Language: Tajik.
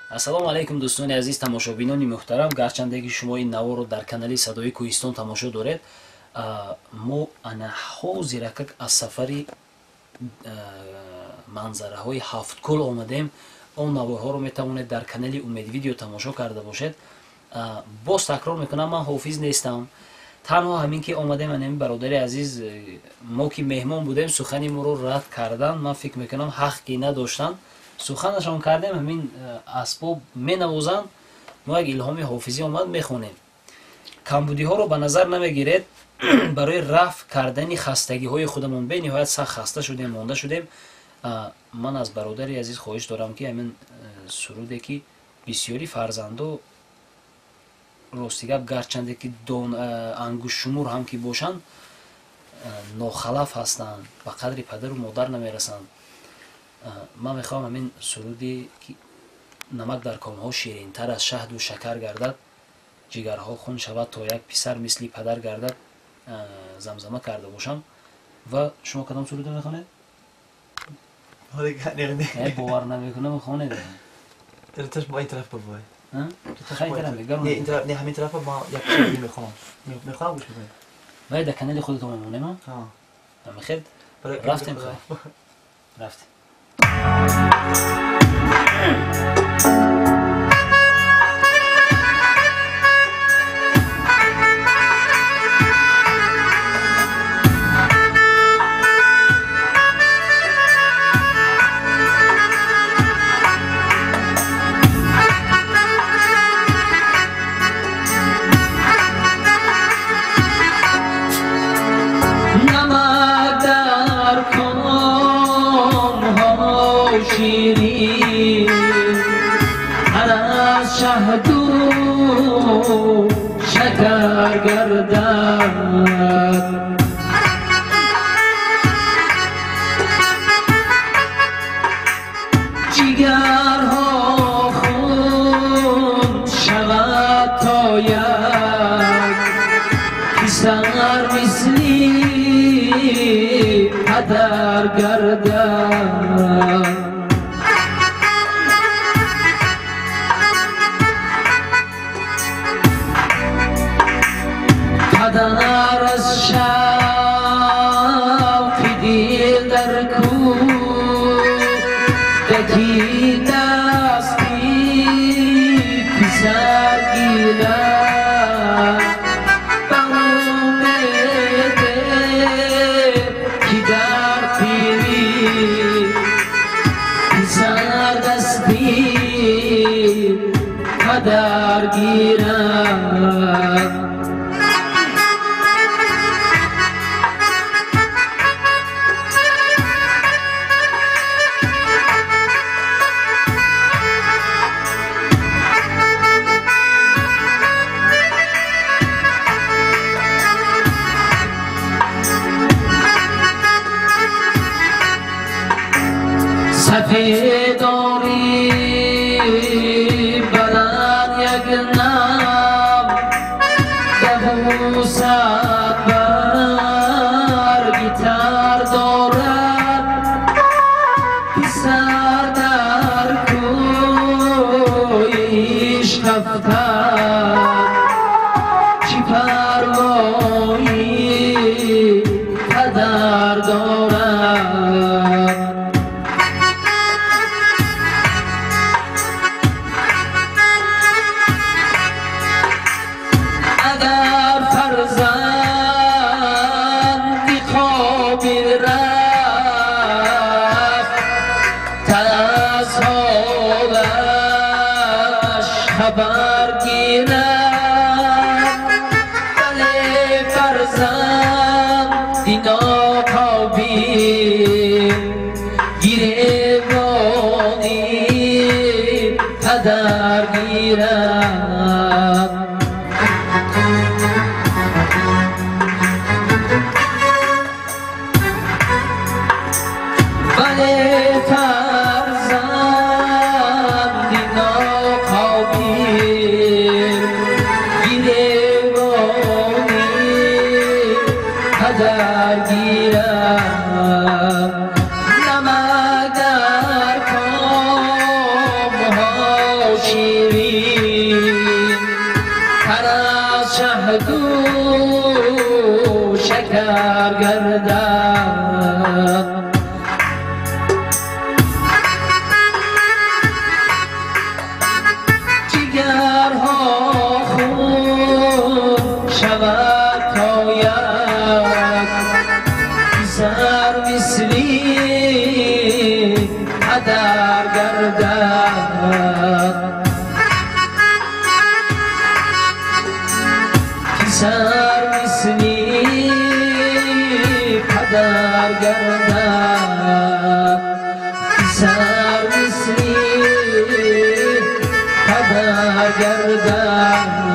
Ассалому алайкум, дӯстони азиз, тамошобинони муҳтарам. Гарчанде ки шумо ин наворро дар канали Садои Кӯҳистон тамошо доред, мо ана ҳозиракак аз сафари манзараҳои Ҳафткӯл омадем. Он наворҳоро метавонед дар канали Умедвидео тамошо карда бошед. Боз такрор мекунам, ман ҳофиз нестам. Танҳо ҳамин ки омадем, анами бародари азиз, мо ки меҳмон будем, сухани моро рад кардан, ман фикр мекунам, ҳақ ки надоштанд. Суханашон кардем, ҳамин асбоб менавозанд, мо як илҳоми ҳофизӣ омад, мехонем. Камбудиҳоро ба назар намегиред. Барои рафъ кардани хастагиҳои худамон, бениҳоят сахт хаста шудем, монда шудем. Ман аз бародари азиз хоҳиш дорам, ки ҳамин суруде ки бисёри фарзандо, рости гап, гарчанде ки ангуштшумур ҳам ки бошанд, нохалаф ҳастанд, ба қадри падару модар намерасанд. Ман мехоҳам ҳамин суруде ки намак дар комҳо ширинтар аз шаҳду шакар гардад, ҷигарҳо хун шавад то як писар мисли падар гардад, замзама карда бошам. Ва шумо кадом сурудро мехонед? Бовар намекунам, хонед. Ин тараф бабой. Хай, тараф. Не, ҳамин тарафа ма як суруд мехонам. Мехонам, гӯш мекунед. Вай, дар канали худатон мемонем. Мехед? Рафтем, рафтем. شهدو شکر گردد، جگرها خون شود تا یک پسر مثلی پدر گردد. پدر از شوق دل در کودکی دستی پسر گیرد، به امید که در پیری پسر دستی پدر گیرد. سفیداری بلند یک نام ببوسد برگی تر دارد، پسر در کوی عشق افتد، چی پروایی پدر دارد. اگر فرزندی قابل رفت، از حالش خبر گیرد، ولی فرزندی ناقابل گریبانی پدر گیرد. ولی فرزندی ناقابل گریبانی پدر گیرد. نمک در کامها شیرین تر از شهد و شکر گردد. جگرها خون شود تا یک پسر مثلی پدر گردد. پسر مثلی پدر گردد. پسر مثلی پدر گردد.